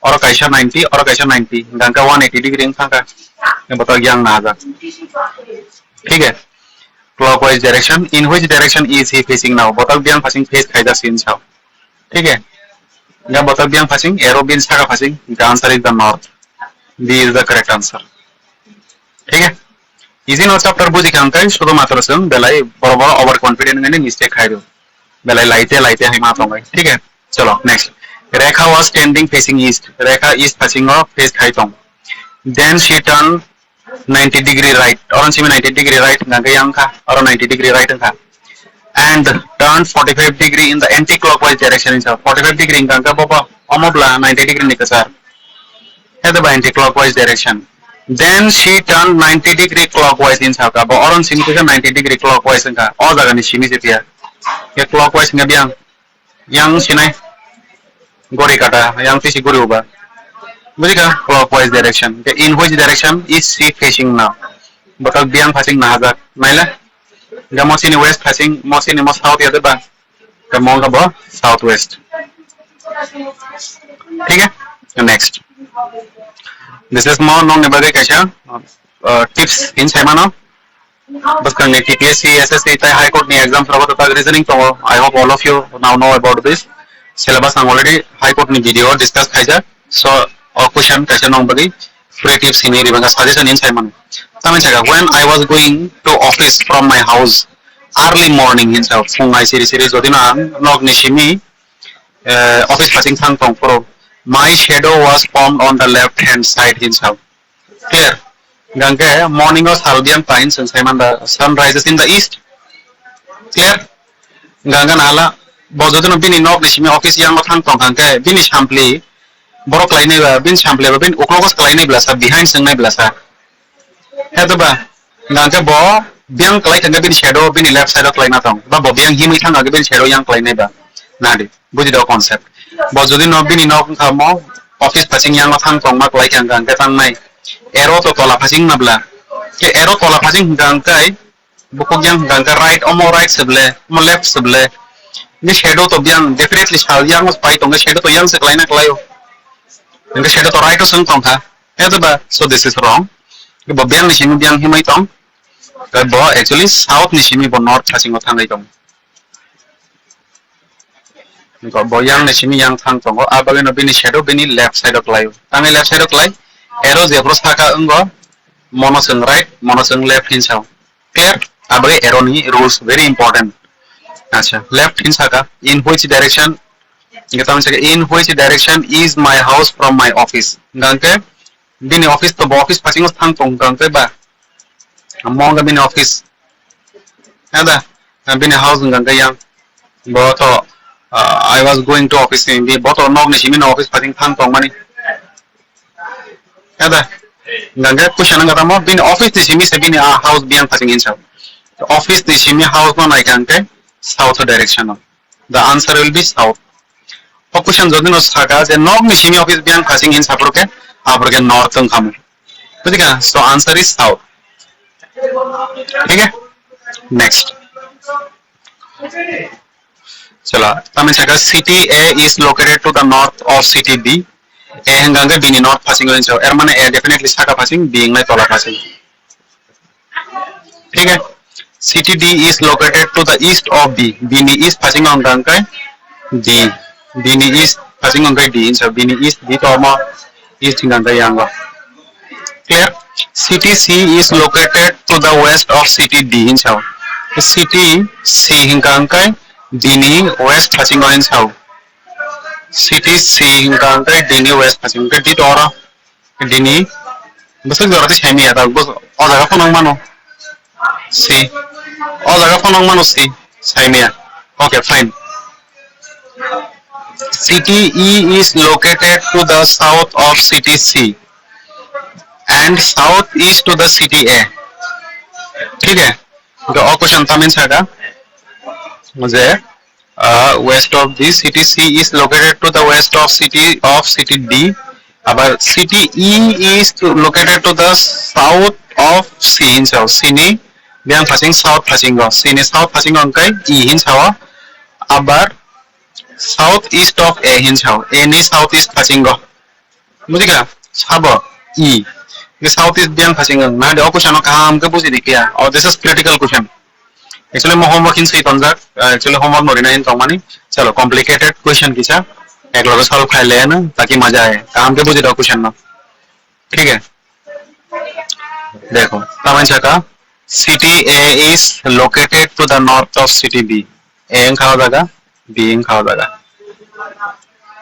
Oro kaisa ninety, oro kaisa ninety. Hingkha one eighty degree wngkha. Bothak yang nahajak. Thik hai? Clockwise direction. In which direction is he facing now? Bothak biyang phasing face khaijak sini sao. Thik hai? Ga bothak biyang phasing, arrow bin saka phasing, the answer is the north. B is the correct answer. Thik hai? Easy no chapter buji kha hingkai, sudu matro sung, belai boro boro overconfident ngani mistake khai do. Belai laite laite hai ma tongai. Thik hai? Chalo, next. Rekha was standing facing east. Rekha east phasingo face khai tong. Then she turned ninety degree right. Oro simi ninety degree right hingka yang kha. Oro ninety degree right wngkha. And turn forty-five degree in the anti-clockwise direction hinsa. Forty-five degree hingka bobo omo bla ninety degree ni kwchar. Hede ba anti-clockwise direction. Then she turned ninety degree clockwise hinsa ka. Bo oro simi kisa ninety degree clockwise wngkha. O jaga ni simi se tiya. Ye clockwise hingka biyang. Yang sinai. Gori kata, yang tisi gori uba. Bujikha? Clockwise direction. Ke in which direction is she facing now? Bothak biyang phasing nahajak. Naila? Ga mosini west phasing, mosini mo south ya deba. Ke mo ga bo south west. Thik hai? Next. This is mo nong ni bagwi kaisa, uh, tips hin sai mano. Bwskangni T P S C, S S C tei High Court ni exam rok tei reasoning tongo. I hope all of you now know about this. Syllabus ang already High Court ni video discuss khaijak. So, o question kaisa nong bagwi free tips hinwi ribanga suggestion hin sai mano. Tamni saka, when I was going to office from my house early morning hinsa phung ai siri siri jodi no ang nok ni simi, eh, office phasing thang tong phuru, my shadow was formed on the left hand side hinsa. Clear? Hingkha khe morning o sal biyang tain chwng sai man da, sun rises in the east. Clear? Hingkha khe nahala, bo jotono bini nok ni simi office yang o thang tong kha khe bini sampli borok klai nai ba, bini sampli ba bini uklogo klai nai bla sa, behind chwng nai bla sa. He to ba? Hingkha khe bo biyang klai thang khe bini shadow bini left side o klai na tong. Ba bo biyang himwi thang khe bini shadow yang klai nai ba. Na di. Buji do concept. Bo jodi no bini nok wngkha mo office phasing yang thang tong ma klai khe hingkha khe tang nai. Arrow to tola phasing na bla. Ke arrow tola phasing hingkha khe bukuk yang hingkha khe right omo right se ble, omo left se ble. Ni shadow to biyang definitely sal yang pai tong shadow to yang se klai na klai o. Hingkha shadow to right o sung tong kha. He to ba? So this is wrong. Bo biyang ni simi biyang himai tong. Bo actually south ni simi bo north phasing o thangwi tong. Niko bo yang ni simi yang thang tongo, a bagwi no bini shadow bini left side o klai o. Tangwi left side o klai, arrow jephuru saka wngo, mono chwng right, mono chwng left hin sao. Clear? A bagwi arrow ni rules very important. Acha, left hin saka, in which direction Hingke tamo saka, "In which direction is my house from my office?" Hingke bini office to bo office phasingo thang tong hingke ba? Amo hingke bini office. Ada, bini house hingke yang. Bo to, uh, "I was going to office," ni, bo to nok ni simi no office phasing thang tong mani. Ada, hingke question wngkha tamo, bini office ni simi se bini, ah, house biyang phasing hinsa. Office ni simi house no naikha hingke south direction o. The answer will be south. O question jodi no saka je nok ni simi office biyang phasing hinsa, aphuru khe, aphuru khe north wngkha mo. Bujikha? So answer is south. Thik hai? Next. Chalo, tamo saka, "City A is located to the north of city B." A hingka hingke bini north phasingo hinsa. Er mane A definitely saka phasing, B hingnai tola phasing. Thik hai? "City D is located to the east of B." Bini east phasingo hingka hingke D. Bini east phasingo hingke D hinsa. Bini east D to omo, east hingka hingke yango. Clear? "City C is located to the west of city D" hinsa. City C hingka hingke D ni west phasingo hinsa. City C hingka hingke D ni west phasing hingke D to oro. D ni bwswk jora tei saimaya ta, bwswk o jaga phano wng mano C. O jaga phano wng mano C, saimaya. Okay, fine. "City E is located to the south of city C and south east to the city A." Thik hai? Hingke o question tamo saka je, uh, "West of the city C is located to the west of city of city D." Abar "City E is to, located to the south of C" hinsa. C ni biyang phasing south phasingo. C ni south phasingo hingke E hinsa o. Abar "south east of A" hinsa o. A ni south east phasingo. Bujikha? Sabo E. Hingke south east biyang phasingo. Nadi o question no kaham khe buji di khe ya. Oh, this is critical question. Actually, mo homework hin swi tonjak. Uh, actually, homework no rina hin tongmani. Chalo, complicated question kisa. Ek loge solve khai le na, taki maja hai. Kaham khe buji do question no. Thik hai? Dekho, tamo saka, "City A is located to the north of city B." A wngkha o jaga, B wngkha o jaga.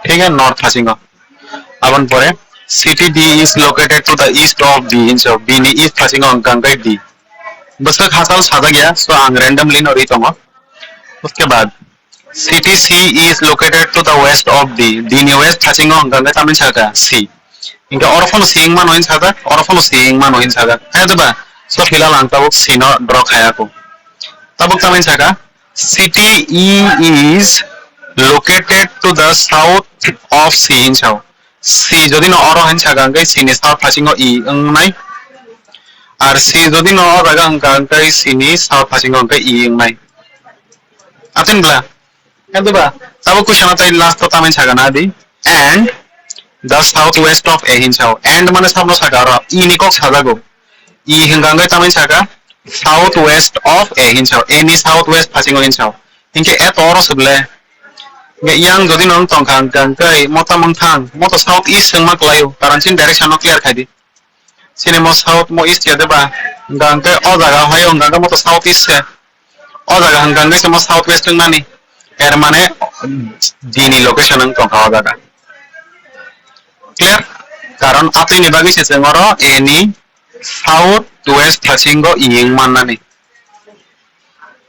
Thik hai, north phasingo. Aboni pore, "City D is located to the east of B" hinsa, B ni east phasingo hingka hingke D. Bwswk hachal sajak ya, so ang randomly no ri tongo. Uske baad, "City C is located to the west of D." D ni west phasingo hingka hingke tamo saka C. Hingke oro phano C wngmano hin sajak, oro phano C wngmano hin sajak. Hai diba? So, philal ang tabuk C no draw khaya kho. Tabuk tamo saka, "City E is located to the south of C" hinsa. C jodi no oro hin saka hingke C ni south phasingo E wngnai. Ar C jodi no o jaga hingka hingke C ni south phasingo hingke E wngnai. Atin bla? Hai diba? Tabuk question o tai last o tamo saka na di. "And the southwest of A" hinsa. And mane samno saka oro. E ni kok sajago. E hingka hingke tamo saka, "southwest of A" hinsa. A ni southwest phasingo hinsa. Hingke A to oro se ble. Hingke yang jodi no tongkha hingka hingke mo tamo wngthang. Mo to south east wngma kwlaio. Karon chini direction no clear khai di. Chini mo south mo east ya diba? Hingka hingke o jaga hai o hingka hingke mo to south east se. O jaga hingka hingke se mo south west wngmani. Er mane D ni location wng tongkha o jaga. Clear? Karon atwi ni bagwi se chwng oro A ni south west phasingo E wng mannani.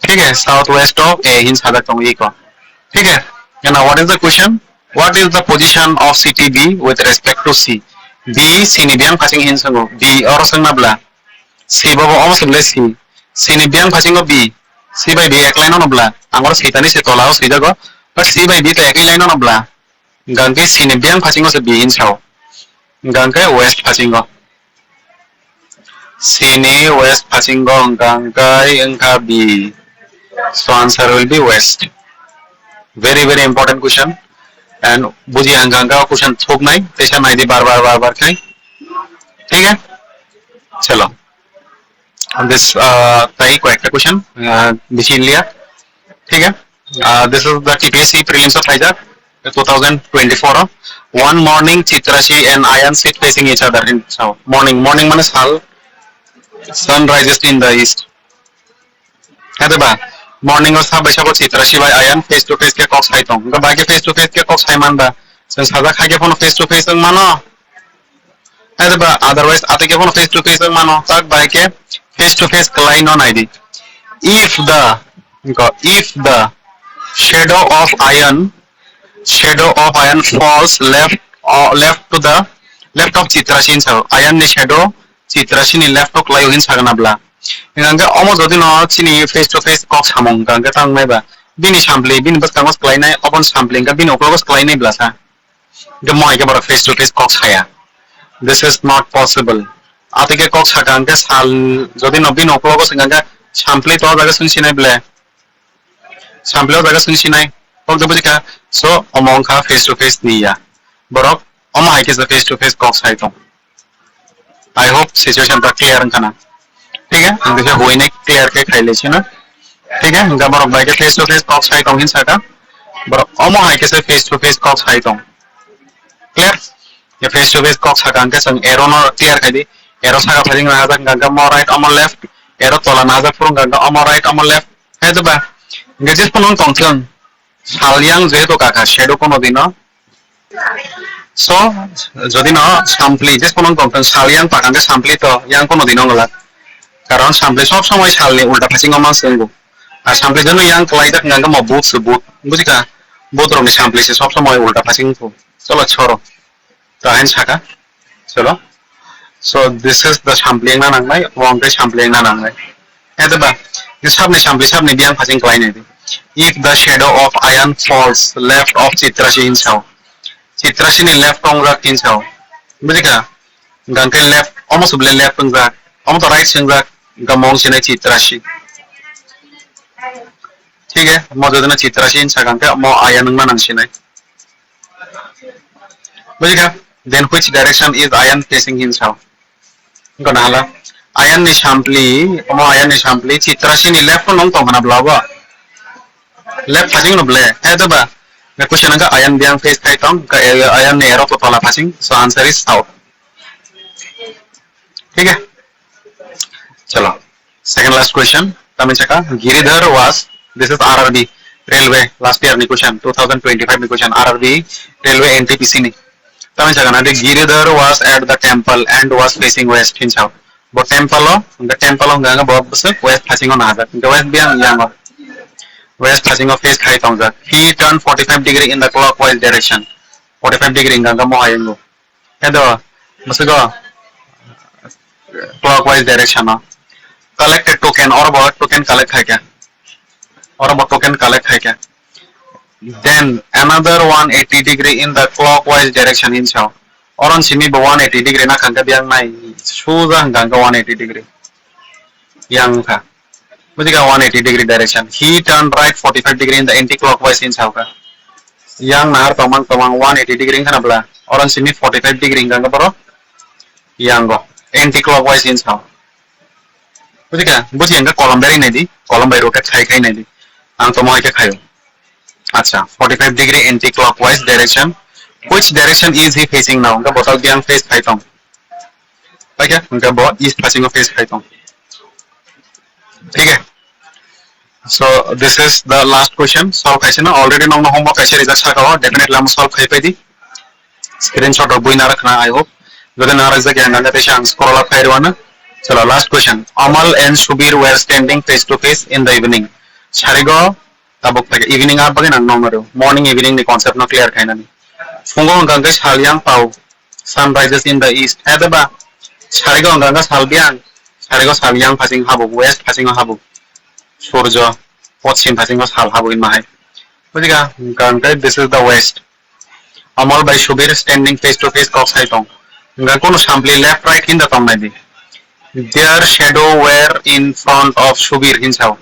Thik hai, south west of A hin sajak tongo iko. Thik hai? Now what is the question? What is the position of city B with respect to C? B C ni biyang phasing hin swngo. B oro swngna bla. C bobo omo swngde C. C ni biyang phasingo B. C bai B ek line ono bla. Ang oro switani se tola o swijago. But C bai B to ekwi line ono bla. Hingka hingke C ni biyang phasingo se B hin sao. Hingka hingke west phasingo. C ni west phasingo hingka hingke wngkha B. So answer will be west. Very, very important question. And buji hingka hingke o question thuknai, teisa naidi bar bar, bar bar khai. Thik hai? Chalo. And this, uh, tai koyekta question, uh, bisi liya. Thik hai? Uh, this is the T P S C prelims of Pfizer, two thousand twenty-four. One morning, Chitrashi and Ayan sit facing each other in, so, morning, morning mane sal, sun rises in the east. Hai diba? Morning o sabai sabo Chitrashi bai Ayan face to face khe kok sai tong. Hwnkhe bai khe face to face khe kok sai man ba. Chwng sajak hai khe phano face to face wng mano. Hai ba otherwise atwi khe phano face to face wng mano. Tak bai khe face to face kwlai no nai di. If the, if the shadow of Ayan, shadow of Ayan falls left, uh, left to the left of Chitrashi hinsa. Ayan ni shadow Chitrashi ni left o kwlai o hinsa gana bla. Hingkha khe omo jodi no chini face to face kok samung hingkha khe tang nai ba. Bini sampli, bini bwskango kwlai nai, obon sampli hingkha bini uklogo kwlai nai bla sa. Hingkha mo hai khe borok face to face kok saya. This is not possible. Atwi khe kok saka hingkha sal, jodi no bini uklogo hingkha khe sampli to jaga sung sinai ble. Sampli o jaga sung sinai. Kok de bujikha. So, omo wngkha face to face ni ya. Borok, omo hai khe face to face kok sai tong. I hope situation ta clear wngkha na. Thik hai? Ang kisa huine clear khe khai le sino. Thik hai? Hingkha borok bai khe face to face kok sai tong hin saka. Borok omo hai khe face to face kok sai tong. Clear? Ye face to face kok saka hingkhe chwng arrow no clear khai di. Arrow saka phajing na hajak hingkha mo right omo left. Arrow tola na hajak phuru hingkha omo right omo left. Hai to ba? Hingkha jis phano tong thung. Sal yang jehetu kaka shadow kono dino. So, jodi no sampli, je kono tong tong sal yang pakang ke sampli to yang kono dino ngala. Karon sampli sob somoi sal ni ulta phasing o man senggo. Ar sampli jeno yang kelai jak ngang mo but se but. Bujika? But rok ni sampli se sob somoi ulta phasing ko. Cholo choro. To hain saka. Cholo. So this is the sampling na nangnai, wng tei sampling na nangnai. Hede ba, ni sabni sampli sabni biyang phasing khlai nai di. If the shadow of Ayan falls left of Chitrashi hinsao. Chitrashi ni left tongjak hinsao. Bujika? Hingkha khe left, omo subli left tongjak. Omo to right singjak. Hingkha mong sinai Chitrashi. Thik hai, mo jodino Chitrashi hinsa hingkha khe mo Ayan wngma nang sinai. Bujikha? Then which direction is Ayan facing hinsao? Hingkha nahala. Ayan ni sampli, omo Ayan ni sampli, Chitrashi ni left no tong khana bla bo. Left phasing no ble, hai to ba. Na question hingkha Ayan biyang face khai tong, hingkha Ayan ni arrow to tola phasing, so answer is south. Thik hai? Chalo. Second last question. Tamin saka, Giridhar was, this is R R B, railway, last year ni question, two thousand twenty-five ni question, R R B, railway N T P C ni. Tamin saka na, the Giridhar was at the temple and was facing west, hinsao. Bo temple o, the temple o hingkha bo bwswk west phasing o nahajak. The west biyang yang o. West phasing o face khai tongjak. He turned forty-five degree in the clockwise direction. Forty-five degree hingkha mo hai wngo. Hedo, bwswk o clockwise direction o. Collected token, oro bo token collect khai kha. Oro bo token collect khai kha. Then another one eighty degree in the clockwise direction hinsao. Oron simi bo one eighty degree na khangkha biyang nai suja hingkha one eighty degree. Yang kha. Bujika one eighty degree direction. He turned right forty-five degree in the anti-clockwise hinsao kha. Yang nahar tongmang tongmang one eighty degree hingkha na bla. Oron simi forty-five degree hingkha boro. Yang go. Anti-clockwise hinsao. Bujika? Buji hingkha kolom berai nai di. Kolom bai rotate khai khai nai di. Ang tomo hai khe khaio. Acha, forty-five degree anti-clockwise direction. Which direction is he facing now? Hingkha botal biyang face khai tong. Paikha, hingkha bo east phasingo face khai tong. Thik hai? So, this is the last question. Solve khaisina, already nongno homework kaisa rijak saka o, definitely amo solve khai pai di. Screenshot rok bui narak na, I hope. Jodi narak jak yang ganga tesa ang scroll up khai rwana. Chalo, last question. Amal and Subir were standing face to face in the evening. Sarigo, tabuk paikha evening up bagwi nang nongno rw. Morning evening ni concept no clear khainani. Phungo hingkha hingkhe sal yang pao. Sun rises in the east. Hede ba? Sarigo hingkha hingkha sal biyang. Sarigo sal yang phasing habu, west phasingo habu. Surjo, poschim phasingo sal habu hinma hai. Bujika? Hingkha hingkhe this is the west. Amal bai Subir standing face to face kok sai tong. Hingkha kunu sampli left right hinda tong nai di. Their shadow were in front of Subir hinsao.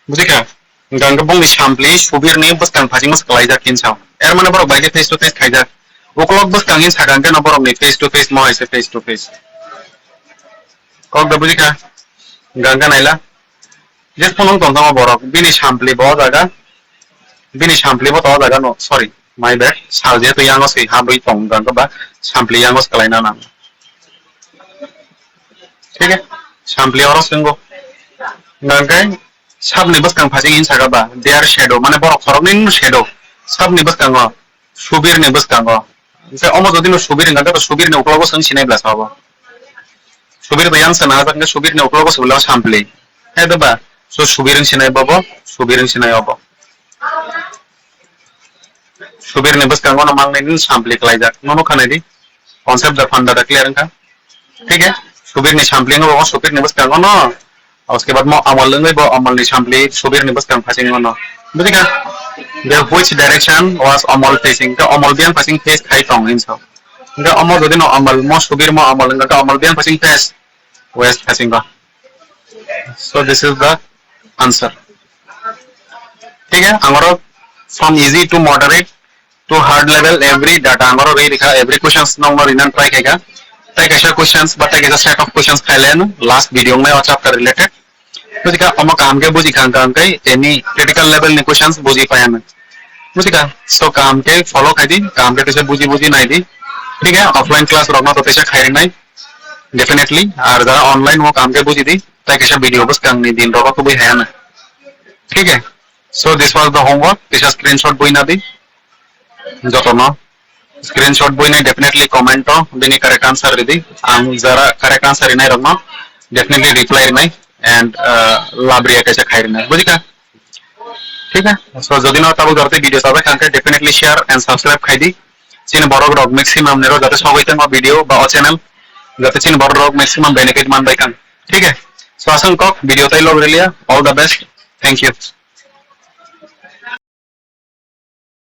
Bujikha? Hingkha hingkhe bongni sampli Subirni bwskang phasingma swkalaijak hinsao. Er mane borok bai khe face to face khaijak. Ukolok bwskang hin sakha hingkhe no borokni face to face mo hai se face to face. Kok da bujikha? Hingkha hingkhe naila. Je phunung tong tongma borok. Bini sampli bo o jaga. Bini sampli bo to o jaga no. Sorry. My bad. Sal jehetu yango se ha bui tong hingkha hingkhe ba sampli yango swkalaina nang. Thik hai? Sampli oro swngo. Hingkha hingkhe Sabni bwskang phasing hin saka ba, their shadow, mane borok khoroknwi shadow. Sabni bwskango, Subirni bwskango. Hwnkhe omo jodi no Subir wngkha, to Subirni uklogo chwng sinai bwla sabo. Subir bai yang sana hajak hwnkhe Subirni uklogo se bwla Sampli. He da ba? So Subir wng sinai bobo, Subir wng sinai obo. Subirni bwskango no mangnai ni Sampli klaijak. Nono khanai di. Concept da phanda da clear wngkha. Thik hai? Subirni Sampli wngkha bo Subirni bwskango no. Uske baad mo Amol wngwi bo Amolni Sampli Subirni bwskang phasing wngkha no. Bujikha? The which direction was Amol facing? The Amol biyang phasing face khai tong hinso. The Amol jodi no Amol mo Subir mo Amol wngkha Amol biyang phasing face west phasing go. So this is the answer. Thik hai? Angoro from easy to moderate to hard level every data angoro ri rikha, every questions nongno rinan try khaikha. Tai kaisa questions ba tai kaisa set of questions khaileno last video ngnai o chapter related. Bujikha omo kaham khe buji kha hwnkha hwnkhe any critical level ni questions buji paya nang. Bujikha? So kaham khe follow khai di, kaham khe teisa buji buji nai di. Thik hai? Offline class rokno to teisa khai rinai. Definitely. Ar jara online o kaham khe buji di. Tai kaisa video bwskang ni din rogo kubui hai ano. Thik hai? So this was the homework. Teisa screenshot bui na di. Jotono screenshot bui nai definitely comment o bini correct answer ridi. Ang jara correct answer rinai rokno definitely reply rinai and, uh, lab react kaisa khai rinai. Bujikha? Thik hai? So jodi no tabuk jora tei video sajak kha hwnkhe definitely share and subscribe khai di. Chini borok rok maximum nero jate sogwi tongma video ba o channel jate chini borok rok maximum benefit man bai kang. Thik hai? So aswk kok video tai log relia. All the best. Thank you.